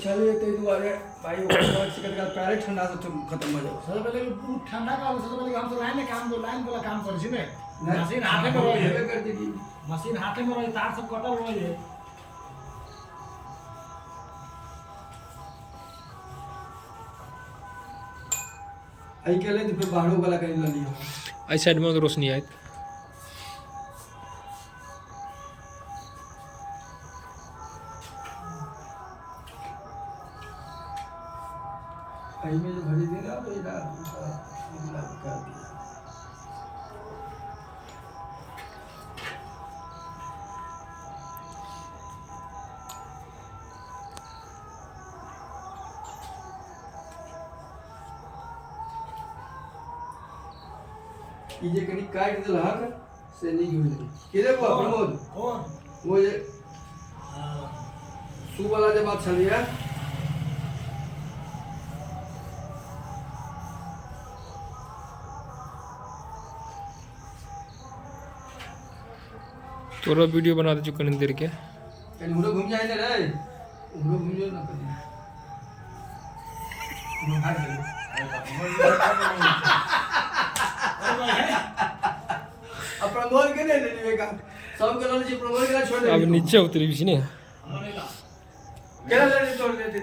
छलै ताहि दुआरे भाइ ओकर कते पैरे ठंडा से खत्म भऽ जाइ। सबसे पहले उ ठंडा का, सबसे पहले हम सब लाइन में काम, लाइन वाला काम करै छी ने, मशीन हाथे में रही है। कर दी। मशीन हाथे में रही, तार सब कटल रही है। एहि के लेल फेर बाहरो वाला कनि लऽ लिअ। एहि साइडमे रोशनी आयत। एहिमे जे भरि दिन आब एहि कर दिया। ई जे कनि काटि देलहक से नीक भेलै। के रे बौआ प्रमोद? कौन? वो जे हाँ। सू वाला जे बात छलैया। तोरा वीडियो बना दे कनी देर के। कनि उम्हरो घुमि जाइ ने रे, उम्हरो घुमि जो ना कनि। उम्हरो भागि गेलै। आ प्रमोद के नहि लेलियै का? सबके लऽ लै छियै, प्रमोद के छोड़ि अब देलियै। नीचे उतरी छी ने। केना लेलियै तोड़ लेते?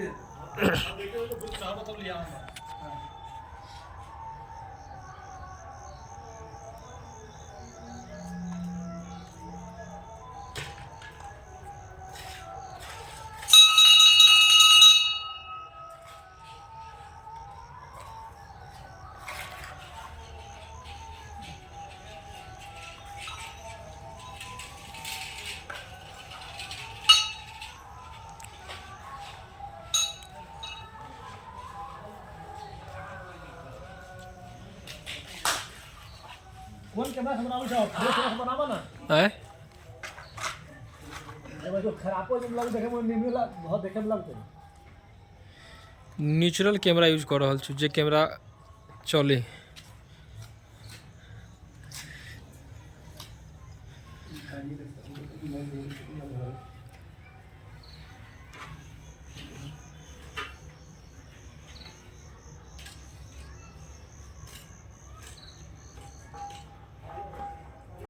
कोन कैमरा से बनाबै छौ? फ्रेश से बनाबऽ ना। आँय? जब जो खराबो जब लग देखे में नींद बहुत देखे में लगतै। नेचुरल कैमरा यूज कऽ रहल छी, जे कैमरा चले।